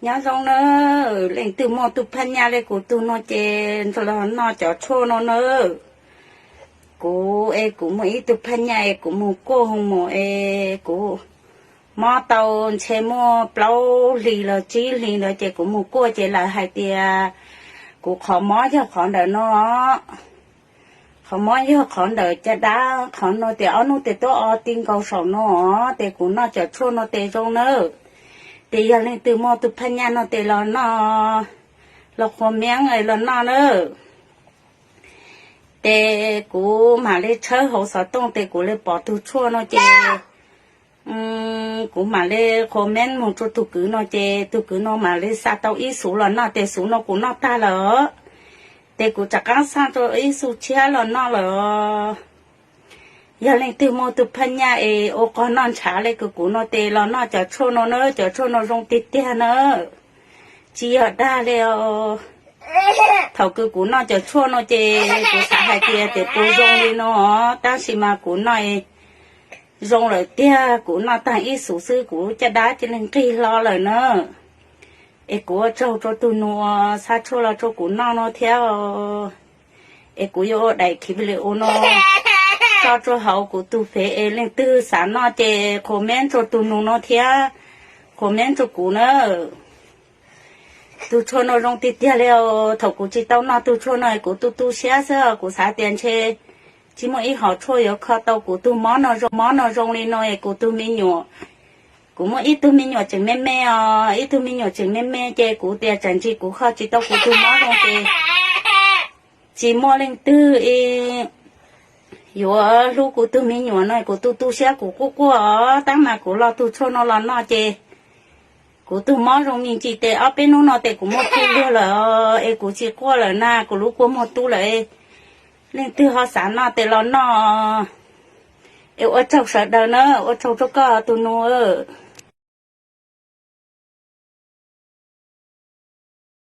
Nyob zoo nawb, leej twg muaj tug phaj nyaj le kuv tug no ces los noj cov tshuaj no nawb. Kuv es kuv muaj ib tug phaj nyaj es kuv mus kuaj hoo mos es kuv mob tau ntshe muaj plaub hlis los tsib hlis ntawd ces kuv mus kuaj ces lawv hais tias kuv qhov mob yog qhov ntawm no, qhov mob yog qhov ntawm caj dab qhov no tias ob hnub tes tuaj o ti nkaus saum no, ces kuv noj cov tshuaj no tes zoo nawb. Ces yog leej twg muaj tug phaj nyaj no tes los noj, los qhuas meeb los noj nawb. Ces kuv mam li tshawb hauv xov tooj ces kuv li pom tug tshuaj no ces kuv mam li qhuas meeb mus rau tug kwv no ces tug kwv no mam li xa tau ib xuv los noj ces xuv no kuv noj tag lawm. Ces kuv rov qab xa rau ib xuv tshiab los noj lawm. Yog leej twg muaj tug phaj nyaj es ua qog noj ntshav le kuv kuv no ces los noj cov tshuaj no na, cov tshuaj no zoo tiag tiag na, tsis yog dag li. Thaum kuv kuv noj cov tshuaj no ces kuv xav hais tias tes puas zoo li no, tab sis mas kuv noj zoo lawm tiag, kuv noj tag ib xuv xwb kuv caj dab cia li nqig hlo lawm na. Es kuv ua tsaug rau tug nus xa tshuaj los rau kuv noj no thiab, es kuv yuav ua daim khiv li ua no tso rau hauv kuv tug fev es leej twg xav noj ces qhuas meeb rau tug nus no thiab, qhuas meeb rau kuv na. Tug tshuaj no zoo tiag tiag li. Thaum kuv tsis tau noj tug tshuaj no kuv tu tu siab xwb, kuv xav tias ntshe tsis muaj ib hom tshuaj yuav kho tau kuv tug mob no zoo, mob no zoo li no es kuv tug me nyuam, kuv muaj ib tug me nyuam tseem me me os, ib tug me nyuam tseem me me ces kuv tias tsam ntsis kuv kho tsis tau kuv tug mob zoo ces tsis muaj leej twg yuav hlub kuv tug me nyuam no, kuv tu tu siab kuv quaj quaj os, tab mas kuv los tug tshuaj no los noj ces kuv tug mob zoo me ntsis ces ob peb hnub no ces kuv muaj phooj ywg lawm es kuv tsis quaj lawm na, kuv lub kua muag tub lawm. Leej twg ho xav noj ces los noj. Es ua tsaug sawv daws na, ua tsaug rau koj tug nus.